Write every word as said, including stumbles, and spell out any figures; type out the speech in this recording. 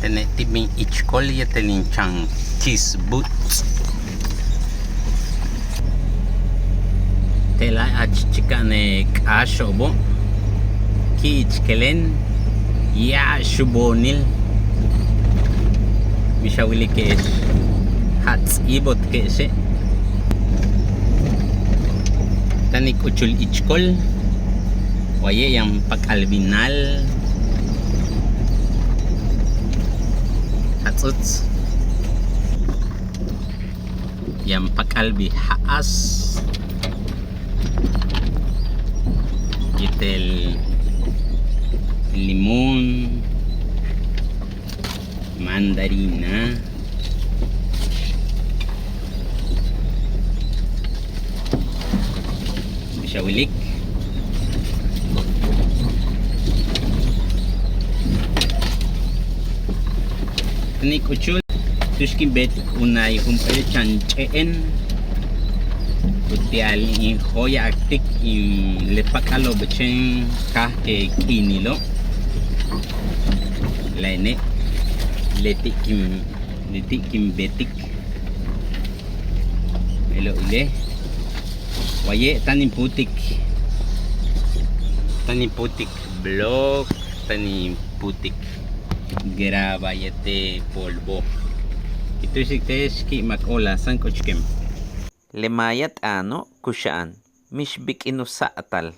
Tene' ti' bin ichkol yéetel in chan kisbuts'. Te'ela' jach chika'an le k'áaxo'obo', ki' ichkelen ya'ab xuboonil. Bix a wilike'ex, jats'íibotke'exe' táan in k'uchul ichkol. Waye' yaan pak'al bin nal, jats'uts, yaan pak'al bin ja'as yéetel limón, mandarina. Bix a wilik. Táan in k'uchul tu'ux kin beetik u naay jump'éel chan ch'e'en. Uti'al in jóoya'aktik in le pak'alo'ob chéen káajke k'iinilo'. La'ayne' leti' kin, leti' kin beetik. Bejlo' ile', waye' táan in puutik, táan in puutik bloc, táan in puutik grava yéetel polvo. Ki' tu'ux te'ex ki'imak, hola, sáank'uchkem. Le maaya t'aano' kuxa'an, mix bik'in u sa'atal